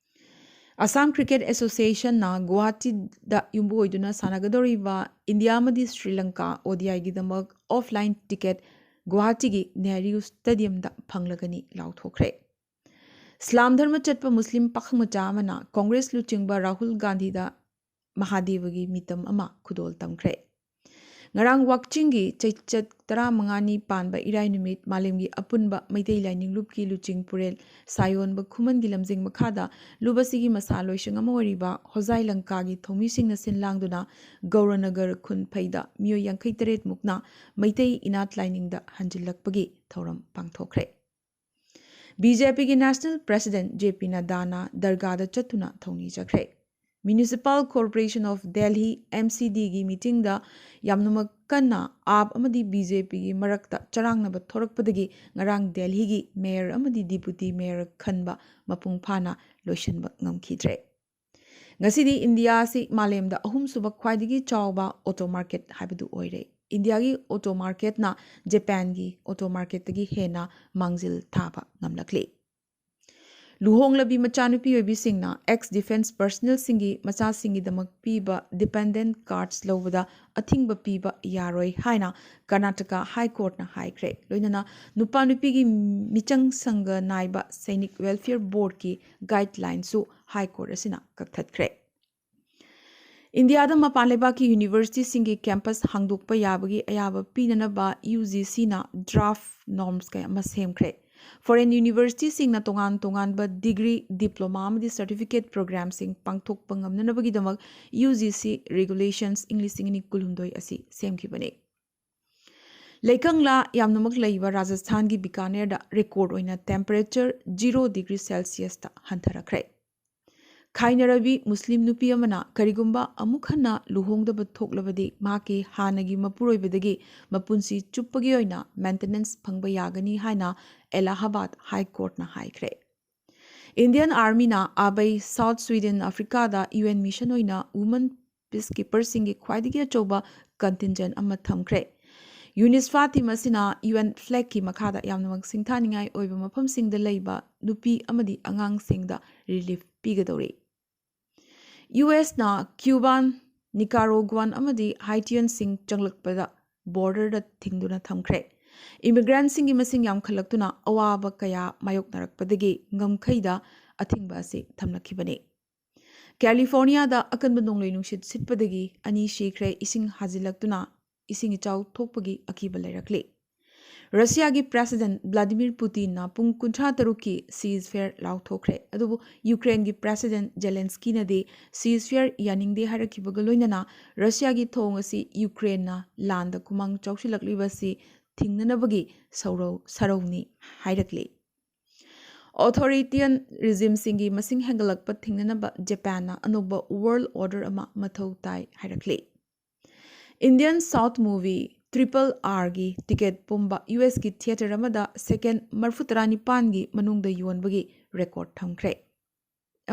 ꯑꯁꯥꯝ ꯀ꯭ꯔꯤꯀꯦꯠ ꯑꯦꯁꯣꯁꯤꯌꯦꯁꯟꯅ ꯒꯨꯋꯥꯍꯥꯇꯤꯗ ꯌꯨꯝꯕꯨ ꯑꯣꯏꯗꯨꯅ ꯁꯥꯟꯅꯒꯗꯧꯔꯤꯕ ꯏꯟꯗꯤꯌꯥ ꯑꯃꯗꯤ ꯁ꯭ꯔꯤ ꯂꯪꯀꯥ ꯑꯣꯗꯤꯑꯥꯏꯒꯤꯗꯃꯛ ꯑꯣꯐꯂꯥꯏꯟ ꯇꯤꯀꯦꯠ ꯒꯨꯋꯥꯍꯥꯇꯤꯒꯤ ꯅꯦꯍꯔꯨ ꯁ꯭ꯇꯦꯗꯤꯌꯝꯗ ꯐꯪꯂꯒꯅꯤ ꯂꯥꯎꯊꯣꯛꯈ꯭ꯔꯦ꯫ ꯏꯁꯂꯥꯝ ꯙꯔꯃ ꯆꯠꯄ ꯃꯨꯁꯂꯤꯝ ꯄꯥꯈꯪ ꯃꯆꯥ ꯑꯃꯅ ꯀꯣꯡꯒ꯭ꯔꯦꯁ ꯂꯨꯆꯤꯡꯕ ꯔꯥꯍꯨꯜ ꯒꯥꯟꯙꯤꯗ ꯃꯍꯥꯗꯦꯕꯒꯤ ꯃꯤꯇꯝ ꯑꯃ ꯈꯨꯗꯣꯜ ꯇꯝꯈ꯭ꯔꯦ꯫ ꯉꯔꯥꯡ ꯋꯥꯛꯆꯤꯡꯒꯤ ꯆꯩꯆꯠ ꯇꯔꯥꯃꯉꯥꯅꯤ ꯄꯥꯟꯕ ꯏꯔꯥꯏ ꯅꯨꯃꯤꯠ ꯃꯥꯂꯦꯝꯒꯤ ꯑꯄꯨꯟꯕ ꯃꯩꯇꯩ ꯂꯥꯏꯅꯤꯡ ꯂꯨꯞꯀꯤ ꯂꯨꯆꯤꯡ ꯄꯨꯔꯦꯜ ꯁꯥꯌꯣꯟꯕ ꯈꯨꯃꯟꯒꯤ ꯂꯝꯖꯤꯡ ꯃꯈꯥꯗ ꯂꯨꯞ ꯑꯁꯤꯒꯤ ꯃꯁꯥ ꯂꯣꯏꯁꯪ ꯑꯃ ꯑꯣꯏꯔꯤꯕ ꯍꯣꯖꯥꯏ ꯂꯪꯀꯥꯒꯤ ꯊꯧꯃꯤꯁꯤꯡꯅ ꯁꯤꯟ ꯂꯥꯡꯗꯨꯅ ꯒꯧꯔꯅꯒꯔ ꯈꯨꯟ ꯐꯩꯗ ꯃꯤꯑꯣꯏ ꯌꯥꯡꯈꯩ ꯇꯔꯦꯠ ꯃꯨꯛꯅ ꯃꯩꯇꯩ ꯏꯅꯥꯠ ꯂꯥꯏꯅꯤꯡꯗ ꯍꯟꯖꯤꯜꯂꯛꯄꯒꯤ ꯊꯧꯔꯝ ꯄꯥꯡꯊꯣꯛꯈ꯭ꯔꯦ꯫ ꯕꯤ ꯖꯦ ꯄꯤꯒꯤ ꯅꯦꯁꯅꯦꯜ ꯄ꯭ꯔꯦꯁꯤꯗꯦꯟꯠ ꯖꯦ ꯄꯤ ꯅꯗꯥꯅ ꯗꯔꯒꯥꯗ ꯆꯠꯇꯨꯅ ꯊꯧꯅꯤꯖꯈ꯭ꯔꯦ꯫ Municipal Corporation of Delhi, M C D ꯒꯤ ꯃꯤꯇꯤꯡꯗ ꯌꯥꯝꯅꯃꯛ ꯀꯟꯅ ꯑꯥꯞ ꯑꯃꯗꯤ ꯕꯤ ꯖꯦ ꯄꯤꯒꯤ ꯃꯔꯛꯇ ꯆꯔꯥꯡꯅꯕ ꯊꯣꯔꯛꯄꯗꯒꯤ ꯉꯔꯥꯡ ꯗꯦꯜꯍꯤꯒꯤ ꯃꯦꯌꯔ ꯑꯃꯗꯤ ꯗꯤꯄꯨꯇꯤ ꯃꯦꯌꯔ ꯈꯟꯕ ꯃꯄꯨꯡ ꯐꯥꯅ ꯂꯣꯏꯁꯤꯟꯕ ꯉꯝꯈꯤꯗ꯭ꯔꯦ꯫ ꯉꯁꯤꯗꯤ ꯏꯟꯗꯤꯌꯥ ꯑꯁꯤ ꯃꯥꯂꯦꯝꯗ ꯑꯍꯨꯝꯁꯨꯕ ꯈ꯭ꯋꯥꯏꯗꯒꯤ ꯆꯥꯎꯕ ꯑꯣꯇꯣ ꯃꯥꯔꯀꯦꯠ ꯍꯥꯏꯕꯗꯨ ꯑꯣꯏꯔꯦ꯫ ꯏꯟꯗꯤꯌꯥꯒꯤ ꯑꯣꯇꯣ ꯃꯥꯔꯀꯦꯠꯅ ꯖꯄꯥꯟꯒꯤ ꯑꯣꯇꯣ ꯃꯥꯔꯀꯦꯠꯇꯒꯤ ꯍꯦꯟꯅ ꯃꯥꯡꯖꯤꯜ ꯊꯥꯕ ꯉꯝꯂꯛꯂꯤ꯫ ꯂꯨꯍꯣꯡꯂꯕꯤ ꯃꯆꯥꯅꯨꯄꯤ ꯑꯣꯏꯕꯤꯁꯤꯡꯅ ꯑꯦꯛꯁ ꯗꯤꯐꯦꯟꯁ ꯄꯔꯁꯅꯦꯜꯁꯤꯡꯒꯤ ꯃꯆꯥꯁꯤꯡꯒꯤꯗꯃꯛ ꯄꯤꯕ ꯗꯤꯄꯦꯟꯗꯦꯟꯠ ꯀꯥꯔꯗꯁ ꯂꯧꯕꯗ ꯑꯊꯤꯡꯕ ꯄꯤꯕ ꯌꯥꯔꯣꯏ ꯍꯥꯏꯅ ꯀꯔꯅꯥꯇꯀꯥ ꯍꯥꯏ ꯀꯣꯔꯠꯅ ꯍꯥꯏꯈ꯭ꯔꯦ꯫ ꯂꯣꯏꯅꯅ ꯅꯨꯄꯥ ꯅꯨꯄꯤꯒꯤ ꯃꯤꯆꯪ ꯁꯪꯒ ꯅꯥꯏꯕ ꯁꯩꯅꯤꯛ ꯋꯦꯜꯐꯤꯌꯔ ꯕꯣꯔꯗꯀꯤ ꯒꯥꯏꯗꯂꯥꯏꯟꯁꯨ ꯍꯥꯏ ꯀꯣꯔꯠ ꯑꯁꯤꯅ ꯀꯛꯊꯠꯈ꯭ꯔꯦ꯫ ꯏꯟꯗꯤꯌꯥꯗ ꯃꯄꯥꯟ ꯂꯩꯕꯥꯛꯀꯤ ꯌꯨꯅꯤꯚꯔꯁꯤꯇꯤꯁꯤꯡꯒꯤ ꯀꯦꯝꯄꯁ ꯍꯥꯡꯗꯣꯛꯄ ꯌꯥꯕꯒꯤ ꯑꯌꯥꯕ ꯄꯤꯅꯅꯕ ꯌꯨ ꯖꯤ ꯁꯤꯅ ꯗ꯭ꯔꯥꯐ ꯅꯣꯔꯝꯁ ꯀꯌꯥ ꯑꯃ ꯁꯦꯝꯈ꯭ꯔꯦ꯫ ꯐꯣꯔꯦꯟ ꯌꯨꯅꯤꯚꯔꯁꯤꯇꯤꯁꯤꯡꯅ ꯇꯣꯉꯥꯟ ꯇꯣꯉꯥꯟꯕ ꯗꯤꯒ꯭ꯔꯤ, ꯗꯤꯄ꯭ꯂꯣꯃꯥ ꯑꯃꯗꯤ ꯁꯔꯇꯤꯐꯤꯀꯦꯠ ꯄ꯭ꯔꯣꯒ꯭ꯔꯥꯝꯁꯤꯡ ꯄꯥꯡꯊꯣꯛꯄ ꯉꯝꯅꯅꯕꯒꯤꯗꯃꯛ ꯌꯨ ꯖꯤ ꯁꯤ ꯔꯤꯒꯨꯂꯦꯁꯟꯁ ꯏꯪ ꯂꯤꯁꯤꯡ ꯑꯅꯤ ꯀꯨꯟꯍꯨꯝꯗꯣꯏ ꯑꯁꯤ ꯁꯦꯝꯈꯤꯕꯅꯤ꯫ ꯂꯩꯀꯪꯂꯥ ꯌꯥꯝꯅꯃꯛ ꯂꯩꯕ ꯔꯥꯖꯁꯊꯥꯟꯒꯤ ꯕꯤꯀꯥꯅꯦꯔꯗ ꯔꯦꯀꯣꯔꯗ ꯑꯣꯏꯅ ꯇꯦꯝꯄꯔꯦꯆꯔ ꯖꯤꯔꯣ ꯗꯤꯒ꯭ꯔꯤ ꯁꯦꯜꯁꯤꯌꯁꯇ ꯍꯟꯊꯔꯛꯈ꯭ꯔꯦ꯫ ꯈꯥꯏꯅꯔꯕꯤ ꯃꯨꯁꯂꯤꯝ ꯅꯨꯄꯤ ꯑꯃꯅ ꯀꯔꯤꯒꯨꯝꯕ ꯑꯃꯨꯛ ꯍꯟꯅ ꯂꯨꯍꯣꯡꯗꯕ ꯊꯣꯛꯂꯕꯗꯤ ꯃꯍꯥꯛꯀꯤ ꯍꯥꯟꯅꯒꯤ ꯃꯄꯨꯔꯣꯏꯕꯗꯒꯤ ꯃꯄꯨꯟꯁꯤ ꯆꯨꯞꯄꯒꯤ ꯑꯣꯏꯅ ꯃꯦꯟꯇꯦꯅꯦꯟꯁ ꯐꯪꯕ ꯌꯥꯒꯅꯤ ꯍꯥꯏꯅ ꯑꯦꯂꯥꯍꯥꯕꯥꯗ ꯍꯥꯏ ꯀꯣꯔꯠꯅ ꯍꯥꯏꯈ꯭ꯔꯦ꯫ ꯏꯟꯗꯤꯌꯟ ꯑꯥꯔꯃꯤꯅ ꯑꯕꯩ ꯁꯥꯎꯠ ꯁ꯭ꯋꯤꯗꯦꯟ ꯑꯐ꯭ꯔꯤꯀꯥꯗ ꯌꯨ ꯑꯦꯟ ꯃꯤꯁꯟ ꯑꯣꯏꯅ ꯋꯨꯃꯟ ꯄꯤꯁꯀꯤꯄꯔꯁꯤꯡꯒꯤ ꯈ꯭ꯋꯥꯏꯗꯒꯤ ꯑꯆꯧꯕ ꯀꯟꯇꯤꯟꯖꯦꯟ ꯑꯃ ꯊꯝꯈ꯭ꯔꯦ꯫ ꯌꯨꯅꯤꯁꯐꯥ ꯇꯤꯝ ꯑꯁꯤꯅ ꯌꯨ ꯑꯦꯟ ꯐ꯭ꯂꯦꯒꯀꯤ ꯃꯈꯥꯗ ꯌꯥꯝꯅꯃꯛ ꯁꯤꯡꯊꯥꯅꯤꯡꯉꯥꯏ ꯑꯣꯏꯕ ꯃꯐꯝꯁꯤꯡꯗ ꯂꯩꯕ ꯅꯨꯄꯤ ꯑꯃꯗꯤ ꯑꯉꯥꯡꯁꯤꯡꯗ ꯔꯤꯂꯤꯐ ꯄꯤꯒꯗꯧꯔꯤ꯫ ꯌꯨ ꯑꯦꯁꯅ ꯀ꯭ꯌꯨꯕꯥꯟ, ꯅꯤꯀꯥꯔꯣꯒꯨꯋꯥꯟ ꯑꯃꯗꯤ ꯍꯥꯏꯇꯤꯌꯟꯁꯤꯡ ꯆꯪꯂꯛꯄꯗ ꯕꯣꯔꯗꯔꯗ ꯊꯤꯡꯗꯨꯅ ꯊꯝꯈ꯭ꯔꯦ꯫ ꯏꯃꯤꯒ꯭ꯔꯦꯟꯠꯁꯤꯡꯒꯤ ꯃꯁꯤꯡ ꯌꯥꯝꯈꯠꯂꯛꯇꯨꯅ ꯑꯋꯥꯕ ꯀꯌꯥ ꯃꯥꯌꯣꯛꯅꯔꯛꯄꯗꯒꯤ ꯉꯝꯈꯩꯗ ꯑꯊꯤꯡꯕ ꯑꯁꯤ ꯊꯝꯂꯛꯈꯤꯕꯅꯤ꯫ ꯀꯦꯂꯤꯐꯣꯔꯅꯤꯌꯥꯗ ꯑꯀꯟꯕ ꯅꯣꯡꯂꯩ ꯅꯨꯡꯁꯤꯠ ꯁꯤꯠꯄꯗꯒꯤ ꯑꯅꯤ ꯁꯤꯈ꯭ꯔꯦ, ꯏꯁꯤꯡ ꯍꯥꯖꯤꯜꯂꯛꯇꯨꯅ ꯏꯁꯤꯡ ꯏꯆꯥꯎ ꯊꯣꯛꯄꯒꯤ ꯑꯀꯤꯕ ꯂꯩꯔꯛꯂꯤ꯫ ꯔꯁꯤꯌꯥꯒꯤ ꯄ꯭ꯔꯦꯁꯤꯗꯦꯟꯠ ꯚ꯭ꯂꯥꯗꯤꯃꯤꯔ ꯄꯨꯇꯤꯟꯅ ꯄꯨꯡ ꯀꯨꯟꯊ꯭ꯔꯥ ꯇꯔꯨꯛꯀꯤ ꯁꯤꯖꯐꯦꯌꯔ ꯂꯥꯎꯊꯣꯛꯈ꯭ꯔꯦ, ꯑꯗꯨꯕꯨ ꯌꯨꯀ꯭ꯔꯦꯟꯒꯤ ꯄ꯭ꯔꯦꯁꯤꯗꯦꯟꯠ ꯖꯦꯂꯦꯟꯁꯀꯤꯅꯗꯤ ꯁꯤꯖꯐꯦꯌꯔ ꯌꯥꯅꯤꯡꯗꯦ ꯍꯥꯏꯔꯛꯈꯤꯕꯒ ꯂꯣꯏꯅꯅ ꯔꯁꯤꯌꯥꯒꯤ ꯊꯧꯑꯣꯡ ꯑꯁꯤ ꯌꯨꯀ꯭ꯔꯦꯟꯅ ꯂꯥꯟꯗ ꯈꯨꯃꯥꯡ ꯆꯥꯎꯁꯤꯜꯂꯛꯂꯤꯕ ꯑꯁꯤ ꯊꯤꯡꯅꯅꯕꯒꯤ ꯁꯧꯔꯧ ꯁꯥꯔꯧꯅꯤ ꯍꯥꯏꯔꯛꯂꯤ꯫ ꯑꯣꯊꯣꯔꯤꯇꯤꯌꯟ ꯔꯤꯖꯤꯝꯁꯤꯡꯒꯤ ꯃꯁꯤꯡ ꯍꯦꯟꯒꯠꯂꯛꯄ ꯊꯤꯡꯅꯅꯕ ꯖꯄꯥꯟꯅ ꯑꯅꯧꯕ ꯋꯥꯔꯜꯗ ꯑꯣꯔꯗꯔ ꯑꯃ ꯃꯊꯧ ꯇꯥꯏ ꯍꯥꯏꯔꯛꯂꯤ꯫ ꯏꯟꯗꯤꯌꯟ ꯁꯥꯎꯠ ꯃꯨꯚꯤ ꯇ꯭ꯔꯤꯄꯜ ꯑꯥꯔꯒꯤ ꯇꯤꯀꯦꯠ ꯄꯨꯝꯕ ꯌꯨ ꯑꯦꯁꯀꯤ ꯊꯤꯌꯦꯇꯔ ꯑꯃꯗ ꯁꯦꯀꯦꯟ ꯃꯔꯤꯐꯨ ꯇꯔꯥꯅꯤꯄꯥꯟꯒꯤ ꯃꯅꯨꯡꯗ ꯌꯣꯟꯕꯒꯤ ꯔꯦꯀꯣꯔꯗ ꯊꯝꯈ꯭ꯔꯦ꯫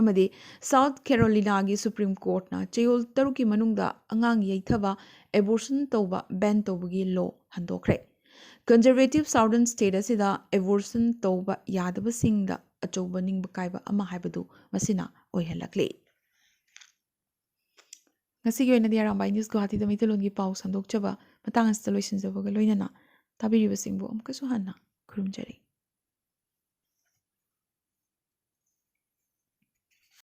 ꯑꯃꯗꯤ ꯁꯥꯎꯠ ꯀꯦꯔꯣꯂꯤꯅꯥꯒꯤ ꯁꯨꯄ꯭ꯔꯤꯝ ꯀꯣꯔꯠꯅ ꯆꯌꯣꯜ ꯇꯔꯨꯛꯀꯤ ꯃꯅꯨꯡꯗ ꯑꯉꯥꯡ ꯌꯩꯊꯕ, ꯑꯦꯕꯣꯔꯁꯟ ꯇꯧꯕ ꯕꯦꯟ ꯇꯧꯕꯒꯤ ꯂꯣ ꯍꯟꯗꯣꯛꯈ꯭ꯔꯦ꯫ ꯀꯟꯖꯔꯚꯦꯇꯤꯚ ꯁꯥꯎꯗꯔꯟ ꯁ꯭ꯇꯦꯠ ꯑꯁꯤꯗ ꯑꯦꯕꯣꯔꯁꯟ ꯇꯧꯕ ꯌꯥꯗꯕꯁꯤꯡꯗ ꯑꯆꯧꯕ ꯅꯤꯡꯕ ꯀꯥꯏꯕ ꯑꯃ ꯍꯥꯏꯕꯗꯨ ꯃꯁꯤꯅ ꯑꯣꯏꯍꯜꯂꯛꯂꯤ꯫ ꯉꯁꯤꯒꯤ ꯑꯣꯏꯅꯗꯤ ꯑꯔꯥꯝꯕꯥꯏ ꯅ꯭ꯌꯨꯁ ꯒꯨꯋꯥꯍꯥꯇꯤꯗ ꯃꯩꯇꯩꯂꯣꯟꯒꯤ ꯄꯥꯎ ꯁꯟꯗꯣꯛꯆꯕ ꯃꯇꯥꯡ ꯑꯁꯤꯗ ꯂꯣꯏꯁꯤꯟꯖꯕꯒ ꯂꯣꯏꯅꯅ ꯇꯥꯕꯤꯔꯤꯕꯁꯤꯡꯕꯨ ꯑꯃꯨꯛꯀꯁꯨ ꯍꯟꯅ ꯈꯨꯔꯨꯝꯖꯔꯤ꯫